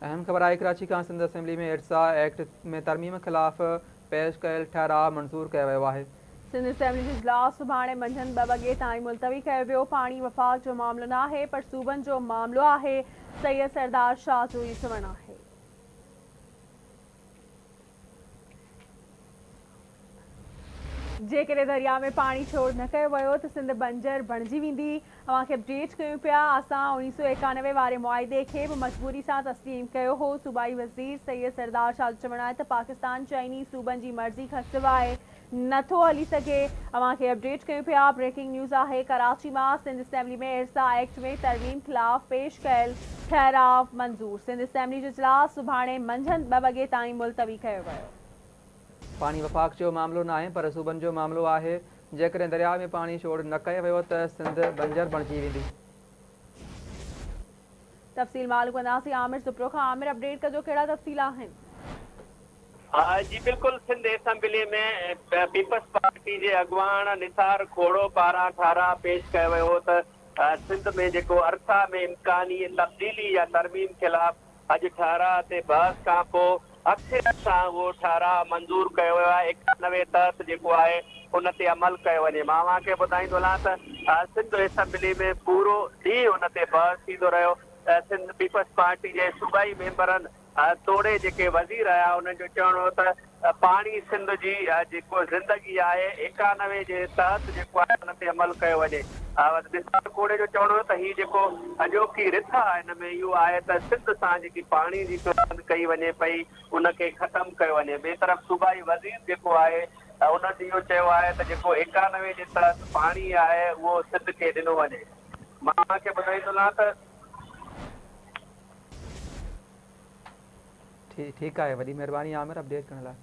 اهم خبر آهي ڪراچي کان سنڌ اسيمبلي ۾ ارسا ايڪٽ ۾ ترميم خلاف پيش ڪيل ٺهراء منظور ڪيو ويو آهي. سنڌ اسيمبلي جو اجلاس سڀاڻي منجهند ٻه وڳي تائين ملتوي ڪيو ويو، پاڻي وفاق جو معاملو ناهي پر صوبن جو معاملو آهي، سيد سردار شاهه جو اهو چوڻ آهي. جيڪڏهن درياء ۾ پاڻي ڇوڙ نه ڪيو ويو ته سنڌ بنجر بڻجي ويندي، اوهان کي اپڊيٽ ڪيون پيا، اسان اوڻيهه سو 91 واري معاهدي کي به مجبوري سان تسليم ڪيو هو، صوبائي وزير سيد سردار شاهه جو چوڻ آهي ته پاڪستان چئني صوبن جي مرضي کانسواء نه ٿو هلي سگهي، اوهان کي اپڊيٽ ڪيون پيا، بريڪنگ نيوز آهي ڪراچي مان سنڌ اسيمبلي ۾ ارسا ايڪٽ ۾ ترميم خلاف پيش ڪيل ٺهراء منظور، سنڌ اسيمبلي جو اجلاس سڀاڻي منجهند ٻه وڳي تائين ملتوي ڪيو ويو. پاڻي وفاق جو معاملو ناهي پر صوبن جو معاملو آهي، جيڪڏهن درياء ۾ پاڻي ڇوڙ نه ڪيو ويو ته سنڌ بنجر بڻجي ويندي. تفصيل معلوم ڪنداسين عامر سپرو کان، عامر اپڊيٽ ڪجو ڪهڙا تفصيل آهن. جي بلڪل سنڌ اسيمبلي ۾ پيپلز پارٽي جي اڳواڻ نثار کوڙو پاران ٺهراء پيش ڪيو ويو هو ته سنڌ ۾ جيڪو ارسا ۾ امڪاني تبديلي يا ترميم خلاف اڄ ٺهراء تي بحث کانپوء اڪثريت سان اهو ٺهراء منظور ڪيو ويو آهي 91 تحت جيڪو آهي ان تي عمل ڪيو وڃي مان اوهان کي ٻڌائيندو هلان ته سنڌ اسيمبلي ۾ پورو ڏينهن ان تي بحث ٿيندو رهيو سنڌ پيپلز پارٽي جي صوبائي ميمبرن توڙي جيڪي وزير آيا انهن جو چوڻ هو ته پاڻي سنڌ جي جيڪو زندگي آهي 91 جي تحت جيڪو آهي ان تي عمل ڪيو وڃي. نثار کوڙي جو چوڻ هو ته هي جيڪو اڄوڪي رٿ آهي ان ۾ اهو آهي ته سنڌ سان جيڪي پاڻي جي چورند ڪئي وڃي پئي ان کي ختم ڪيو وڃي. ٻئي طرف صوبائي وزير جيڪو آهي انهن اهو چيو آهي ته جيڪو 91 جي تحت پاڻي آهي اهو سنڌ کي ڏنو وڃي. مان اوهان کي ٻڌائيندو هلان ته. ٺيڪ آهي وڏي مهرباني عامر اپڊيٽ ڪرڻ لاء.